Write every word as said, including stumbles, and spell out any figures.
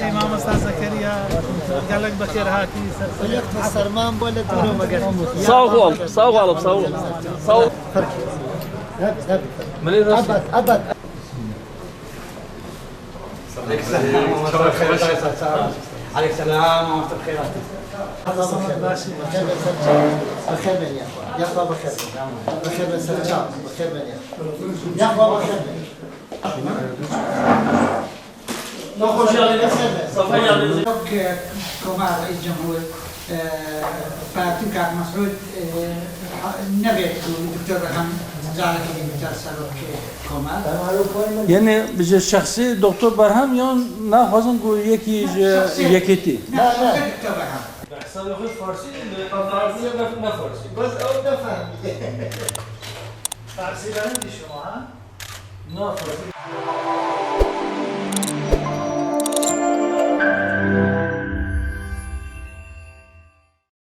Mamosta Zekeriya, gelek bi xêr hatî. Serman bo le turo meger. Sağ ol, sağ ol, sağ ol. Sağ ol. Milli nasıl? Abad, abad. Aleyk selam, mamosta bi xêr hatî. Bi xêr beniya. Yaxwa bi xêr. Bi xêr be serçav, bi xêr beniya. Yaxwa bi xêr beniya. Wek Komar Reîs Cumhur, e, Partî Kak Mesûd, e, ha- nevêt ku Doktor Berhem carekê din bike serok Komar. Yanî bi ji şexsî Doktor Berhem yan naxwazin ku yekî ji Şexsî. Yekêtî. Ne, ne, Doktor Berhem. Hesabê xwe farsî, li farsî ne, ne farsî. Bes ew nefehmî. Farsî benim dişim ha. Na farsî.